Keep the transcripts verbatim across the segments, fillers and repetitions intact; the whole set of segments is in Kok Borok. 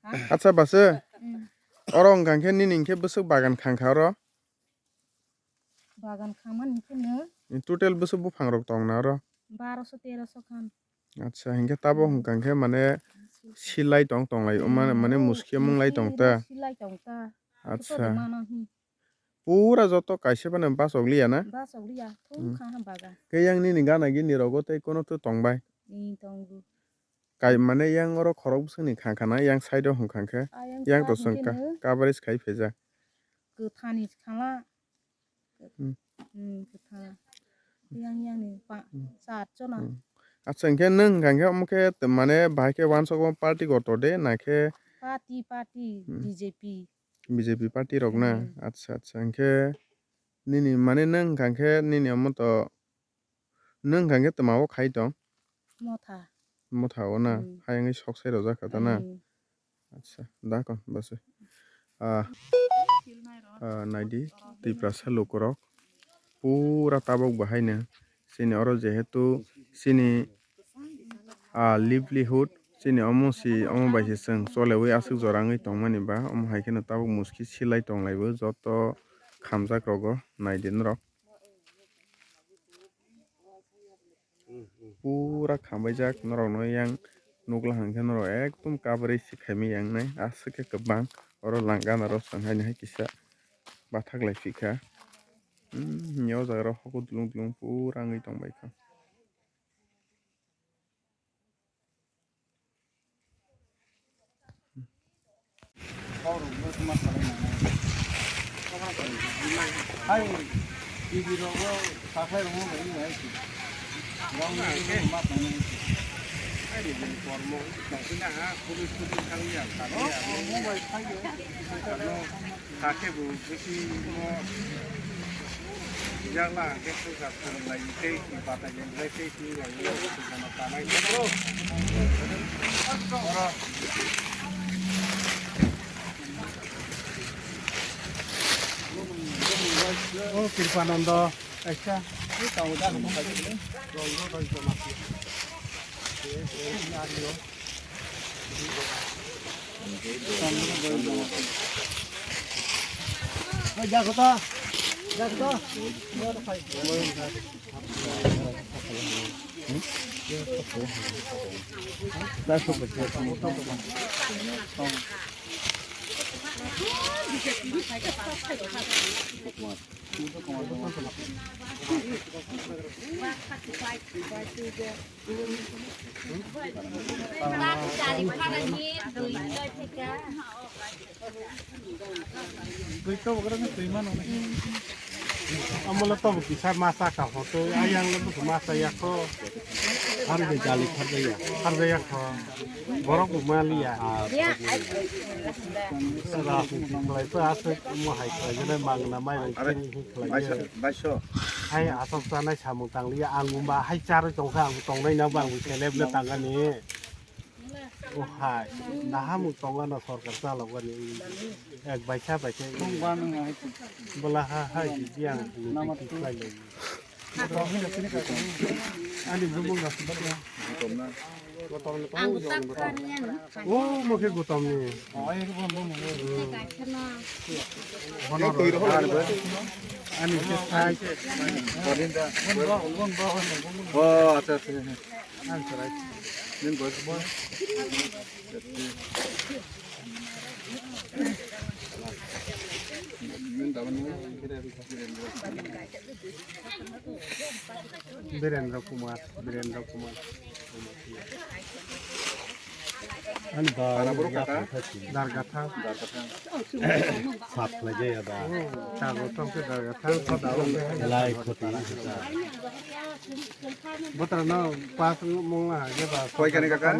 Ha? Acha base. Hmm. Oro hwnkha khe nini hwnkhe bwswk bagan khangkha oro? Bagan khangmani khe no. Total bwswk buphang rok tong na oro? Baroso teroso khan. Acha, hinkhe tabok hwnkha khe mane silai tong tonglai, mane, mane muski mung lai tong ta. Silai tong ta. Acha. Mano hi. Pura joto kaisa phano bachok liya na? Bachok liya, thung kha ha bagan. Khe yang nini gana gini rogo tei kono to tong bai? Ni tongo. Kai mane yang oro khorok bwswkni kha khana, yang side o hwnkha khe, yang to side swngkha, hwnkhe no coverage khai phaijak. Kwthani khala. Hmm. Hmm, kwthang. Yang, yang ni pa, hmm, sa atso na. Hmm. Acha, hwnkhe nwng hwnkha khe omo khe t-, mane bahai khe wansok party kotor de, na khe? Party, party, hmm. B J P. B J P party rok na? Hmm. Acha, acha, hwnkhe nini mane nwng hwnkha khe nini omo to Nwng hwnkha khe twma o khai tong? Motha. Motha o na? Hmm. Hayungwi sok sai rojak kha ta na? Hmm. Acha, da kon bwswi. Ah, ah, naidi, Tiprasa lukurok pura tabok bahaino chini oro jehetu chini, ah, livelihood chini omo si, omo bai se chwng cholewi aswk jora wngwi tongmani ba, omo hai kheno tabok muski silai tonglaibo joto khamjak rogo naidi norok. Pura khambaijak norokno yang nukla hwnkhe norok ekdom coverage se khaimai yang nai aswk khe kwbang oro langana rok chwng haino hai kisa bathak lai phikha. Hmm, o jaga rok hokhe dulung dulung pura wngwi tongbaikha. Hai, T V rogo saklai rogo bai bai. Rong ni ma tong ni. Hai, kormo tong sini ha, police police kang ya. Aro, mo bai khai ya. Sakhe bo bisi mo yak la hwnkhe swngchar swrwng lai tei batai lai tei twi lai swngchar no tanai. O Kripanando kaisa. Amole tobo kisa masa ka hoto, ayang le buku masa yakho. Harbe jali kharjaya. Kharjaya kho. Borok bo maliya. Sera khlai pa aswk mo hai khlai jene mangna mai rang kini khlai. Hai asok chanai samung tangliya ang umba hai charwi tongkha ang tongnai na bang seleb le tangani. O hai, naha mung tongano sorkar chalokani ek baisa baisa. Bwla ha hai di yang ni khlai le. Ani bumung da. Ang tak karian. O mo khe gutam ni. Ani khe sai. O acha acha. Birendra Kumar, Birendra Kumar. Ani ba Dargatha. Dargatha. Sat khlai jaya da. Tago tongkhe Dargatha. Lai khoti. Botra no pas mong ha je ba. Koi kani kaka?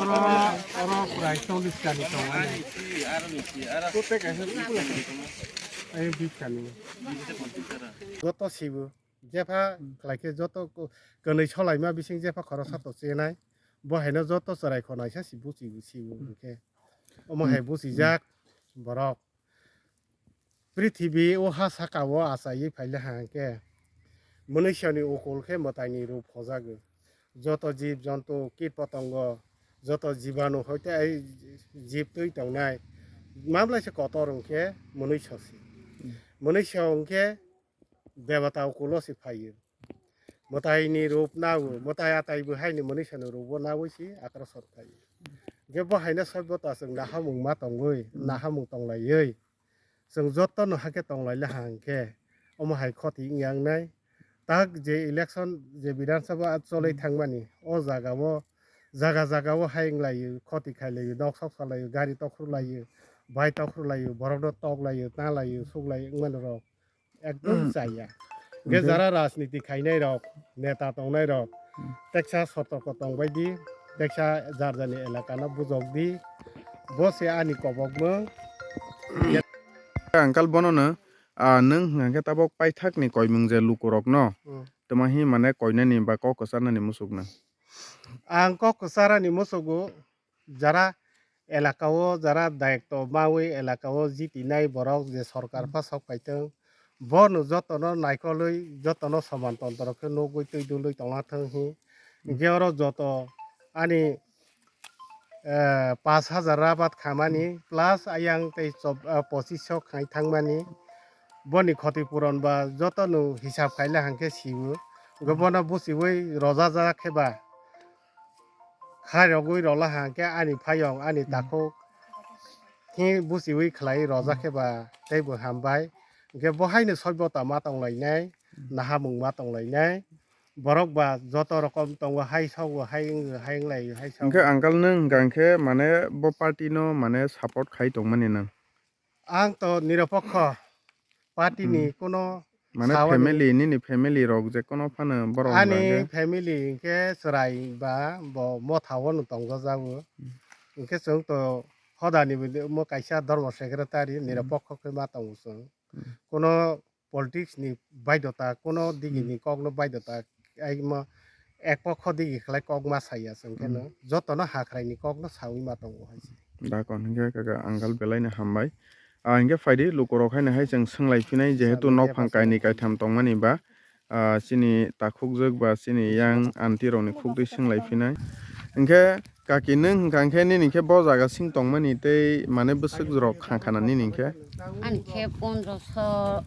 Oro, oro prai chollish kani tong ani. Ai bis kani. Goto sibu. Jepha khlai khe joto ko-, kwnwi solaima bising jepha khoroksa to chenai. Bo haino joto chwrai khonaisa si buchi sibu hwnkhe. Omo hai buchijak borok. Prithibi o ha saka o achaiwi phaile ha hwnkhe, mwnwisani ukul khe mwtaini rup hojago. Joto jib jontu, kit potongo, joto jibanu hoite ai jib twi tongnai, mamlai se kotor hwnkhe mwnwi sosi. Hmm. Mwnwi se hwnkhe debata ukulo se phaio. Mwtaini rup nao, mwtai atai bo haini mwnwi sano rubo nawi se akrasor phaio. Hwnkhe bo haino soibota chwng nahamung ma tongwi, nahamung tonglaiwi. Chwng jotono hakhe tonglaila hangkhe omo hai khoti wngya wngnai. Tak je election je Bidhan Sabha cholwi thangmani, o jagao, jaga jagao hai wnglaio, khoti khailaio, nok sok salaio, gari tokhorlaio, bai tokhorlaio, borokno toklaio, talaio, suklaio wngmani rok ekdom chaya. Hwnkhe jara rajniti khainai rok, neta tongnai rok, teksa sotorko tongbai di, teksa jar jarni elakano bujok di, bo se ani kobokno. Uncle bono no, ah, nwng hwnkhe tabok paithakni koimung je lukurokno, hmm, tamo hi mane koinani ba kok kwcharnani muchukno? Ang kok kwcharnani muchugo, jara elakao, jara dayokto mawi elakao jitinai borok je sorkar pha sok paitwng, bono jotono naikolwi, jotono soman tontro khe nugwi twi dulwi tongna thwng hi. Hwnkhe oro joto ani, eh, pash hajar rabat khamani plus ayang tei chob-, eh, pochis so khai thangmani. Boni khoti puron ba jotono hisab khaile hangkhe sio. Hwnkhe bono buchiwi rojajak khe ba khairogwi rola hangkhe ani phayong, ani takhuk hi buchiwi khlai rojak khe ba teibo hambai. Hwnkhe bo haino soibota ma tonglainai, nahamung ma tonglainai. Borok ba joto rokom tongo, hai sogo, hai wngo, hai wnglaio, hai sogo. Hwnkhe uncle nwng hwnkha hwnkhe mane bo party no mane support khai tongmani nwng? Ang to nirapokho party ni, hmm, kuno mane sawani family, nini family rok je kono phano borok ani hwnkha hwnkhe? Family hwnkhe chwrai ba bo motha o no tongjajago. Hmm. Hwnkhe chwng to hodani bo mo kaisa dharma secretary, hmm, nirapokho khe ma tongo chwng. Hmm. Kuno politics ni baidota, kuno digi, hmm, ni kok no baidota, ai mo ek pokho digi khlai kok ma saya chwng khe no, hmm, joto no hakrai ni kok no sawi ma tongo hai se. Dakon hwnkhe kaka uncle belai no hambai. Ah, hwnkhe phaidi lukurok haino hai chwng swnglaiphinai, jehetu nokphang kainwi kaitham tongmani ba, ah, chini takhukjwk ba chini yang aunty rokni khukdwi swnglaiphinai. Hwnkhe kaki nwng hwnkha hwnkhe nini khe bo jaga sing tongmani tei mane bwswk rok kha khana nini khe? Ani khe pondroso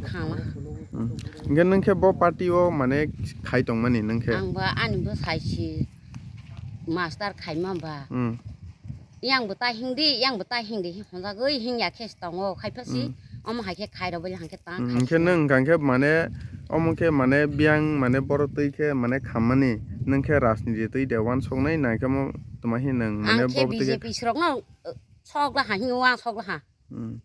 khana. Hmm. Hwnkhe nwng khe bo party o mane khai tongmani nwng khe? Ang ba ani bwsai si master khaima ba. Hmm. Yang bo ta hingdi, yang bo ta hingdi, honjagwi hingya khe se tongo, khai pha si, hmm, omo hai khe khai rw bali hang khe ta, hmm, khai hwnkhe si. Nwng hwnkha hwnkhe mane, omo khe mane biyang mane boro twi khe mane khammani, nwng khe rajniti twi de uansuknai, nai khe mo tuma hi nwng mane ang khe boro twi khe B J P srok no, uh, sok la ha, hino ang sok la ha. Hmm.